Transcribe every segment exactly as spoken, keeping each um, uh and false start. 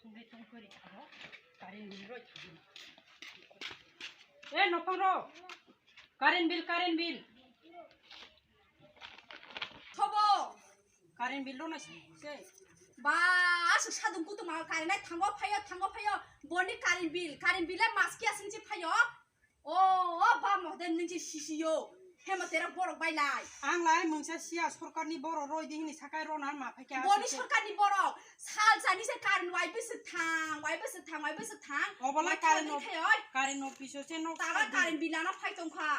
Current bill roi thangwi. Eh, nokhang rok. Current bill, current bill. Thobo. Current bill rok nai se. Ba, aswk sadung kutung ma current nai thango phaio, thango phaio. Boni current bill, current bill le mas kiya singsi phaio. O, o, ba, mohdem nung se sisiyo. Hemo tera borok bai lai. Ang lai mungsa siya sorkarni borok roi di hini sakai rona ma phaikha. Boni sorkarni borok. Sal sani se current wai bwswk thang, wai bwswk thang, wai bwswk thang. Obo lai current of-, current office o se nok. Tara current bill ano phai tongkha.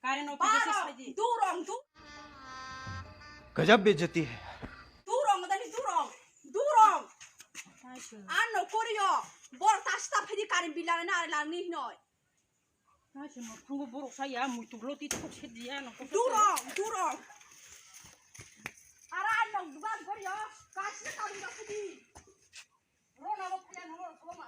Current office o se sai di. Durong, du-, गजब बेइज्जती है। Durong, dani durong, durong. Ano korio. Bor ta sta phai di current bill ano na langni hinoi. Hai se nokhang bo borok saya, muitu blo ti thok se diya nokhang. Durong, durong. Ara nok dugan gori yo, kasi kabung kasi di. Rona bo phaya no, rona bo ma,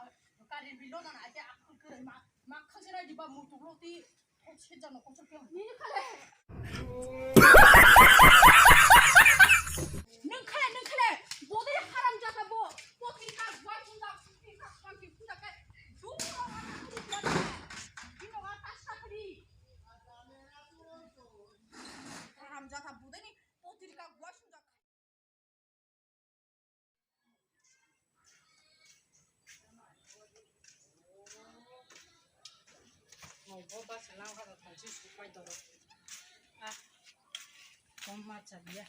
kari bilo dan aja aku kere ma, ma khasera di ba muitu blo ti thok se jano kosok ke. Ni khale. Nwng khele, nwng khele, bodai haram jata bo, poti ka gua chunda, poti ka swanti chunda ke, du ko ha ha ha ha. Ino ha ta sa kri. Haram jata bodai ni poti ka gua chunda. Obo basa langkha rok tongsi supai dorok. Ah, kom ma cha biya.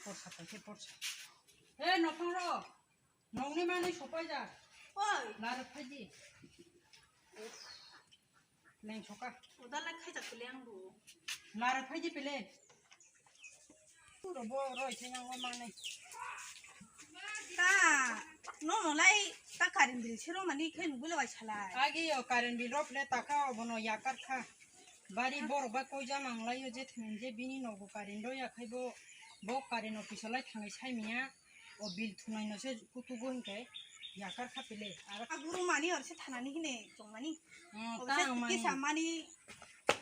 Porsa paikhe porsa. He, nokhang rok. Nokni manwi supai ja. Oi. Narwk phaidi. Leng soka. Uda lai khaijak pele ang bo. Lara phaidi pele. Puro bo roi thai ang manai. Ta, no no lai ta current bill sero mani khe nugula bai salai. Agi yo current bill rok le taka obono yakar kha. Bari borok bai koi jama ang lai yo je thwng je bini nogo current rok ya khai bo, bo current office o lai thangwi sai miya. O bill thunai no se kutugo hinkhe yakar kha pele. Aro aguru mani or se thanani hine chongmani. Hmm, obo se tang mani. Kisa mani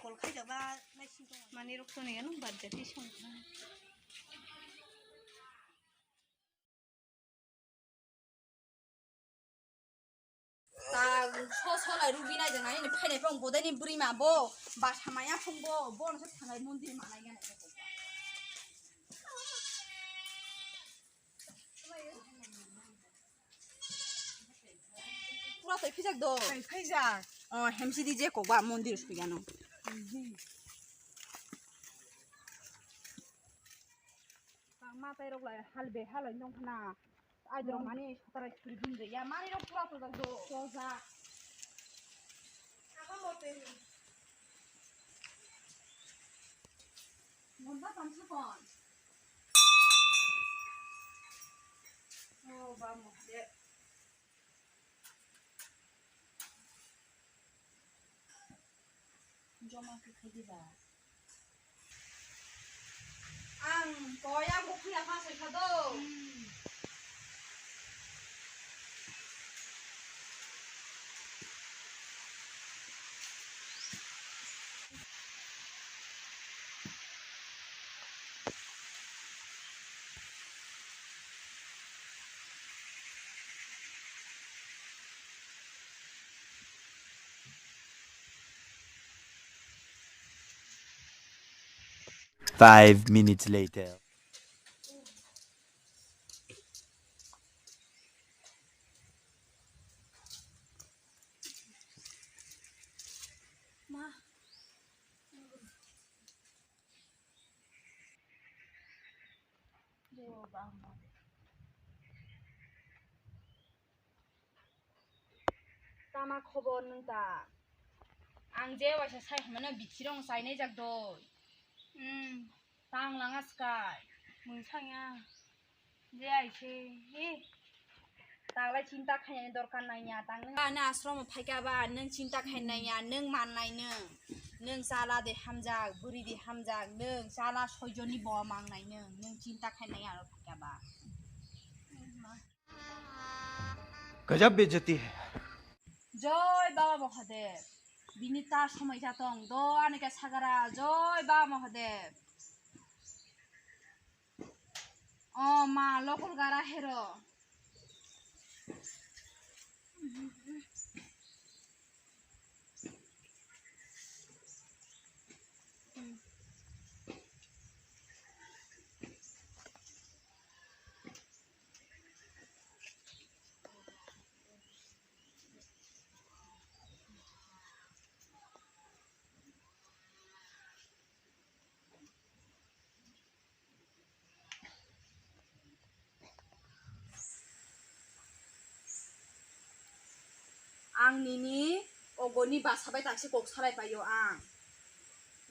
kol khai jaba nai sing tong. Mani rok to ne ano bad jati song. Ta so so lai rugi nai jang nai phainai phung bodai ni bwrwi ma bo ba samaya phung bo bo no se thangai mondir manai gana. Pura tei phijak do. Tei phijak. O hemsi di je kokba mondir suyano. Tangma tei rok lai halbe halai nong khna. Aidrok mani sotara suri din de ya mani rok pura tojak do. Tojak. Apa mote ni? Monda tamsa kon. Oh, ba mo de. Joma khe khai diba. Ang toya bukhia ma sai kha do. Five minutes later. Ma. Tama khobor nwng ta? Ang je waisa sai hwnmano bichirong chainai jak doi. Hmm. Tang langa sky. Mung sanya. Je ai se. He. Taglai chinta khainani dorkar nangya tang nwng. Ani ashram o phaikha ba nwng chinta khainai ya nwng mannai nwng. Nwng chala de hamjak, bwrwi de hamjak, nwng chala soijoni bo mangnai nwng, nwng chinta khainai aro phaikha ba. गजब बेइज्जती है। Joy Baba Mahadev. Bini ta somoi jatong do ani ke sagara Joy Baba Mahadev. O ma lokol gara hero. Ang nini ogoni basa bai tangse kok salai paio ang.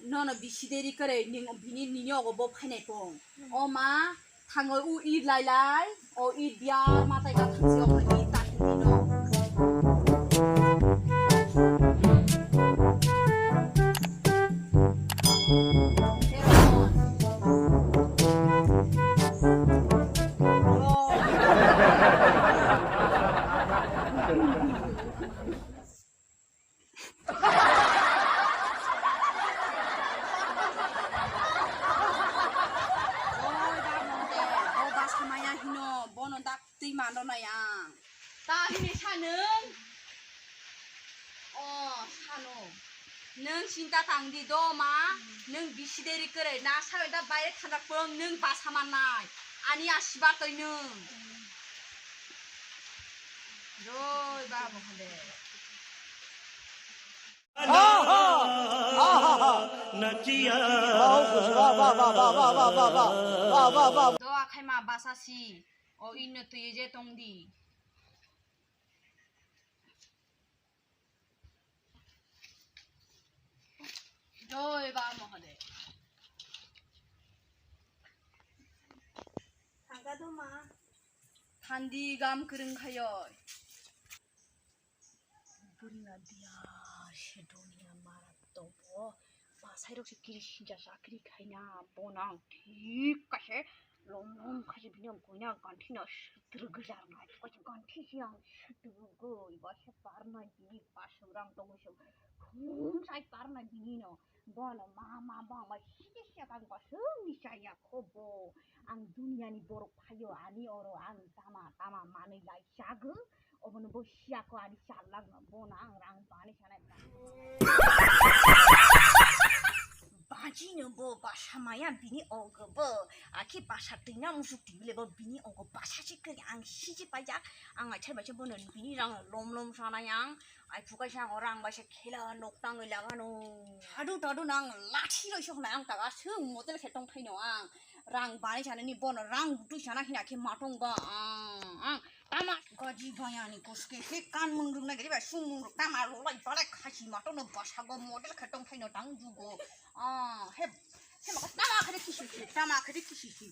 Nono bisi deri kwrwi ning bini nini ogo bo phainai pong. O ma, thango u i lai lai, o i biar matai ka thangsi o i ta hini no. Oi, ba mo de, bo basa maya hino, bono dak twi mano na yang. Ta hini sa nwng? O, sano. Nwng sinta tang di do ma, nwng bisi deri kwrwi, na sa da baire thanda pung, nwng basa mannai. Ani asiba twi nwng. Doi ba mo hande. Doa khai ma basa si, o inno twi je tong di. Joi ba Mahadev. Thangka do ma. Thandi gam kwrwng khayoi. Bwrwina biya se doniya mara tobo. Basairok se kiri sinja chakri khaina bonang thik kaise lom lom khaise bini ang koina ganthi no sutrwk gwi jarnai kaise ganthi se ang sutrwk gwi baisa parnai bini paswk rang tongwi se khum sai parnai bini no bono ma ma bang bai sidi se kang paswk ni chaya khobo ang duniya ni borok phaio ani oro ang tama tama manwi lai chago. Obono bo siya ko ani chalak no bono ang rang bani sanai. Baji no bo basa maya bini ogo bo. Akhi basa twi na musuk twi le bo bini ogo basa se kri ang siji pajak. Ang achai bacha bono bini rang lom lom sanai ang. Ai phukai sa ang orang baisa khela nok tangwi lagano. Thadu thadu nang lathi roi sok na ang taga sung motel khe tong thaino ang. Rang bani sanani bono rang butui sana hina khe matong ba ang. Ang Tama gaji bayani koske he kan mung rung na gari ba sung mung rung tama lo lai balai khasi mato no basa go model khe tong thaino tang jugo. Ah, he, he maka tama khade kisi si, tama khade kisi si.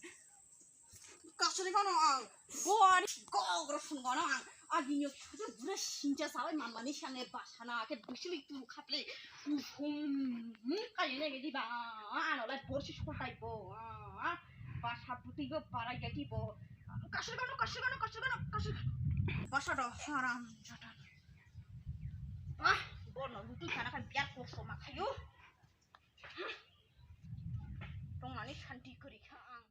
Kasuri gano ang, go ani go gro sun gano ang. Agini yo khaje bure sinja sabai mamani sange basa na khe bisili tu khaple. Hum, kai ne gedi ba, ano lai borsi sukul tai bo. Ah, basa buti go parai gedi bo. Kasur gano, kasur gano, kasur gano, kasur. Basa do haram jatan. Ah, bono lutu kana kan biar kurso makayo. Tong mani santi kuri kha ang.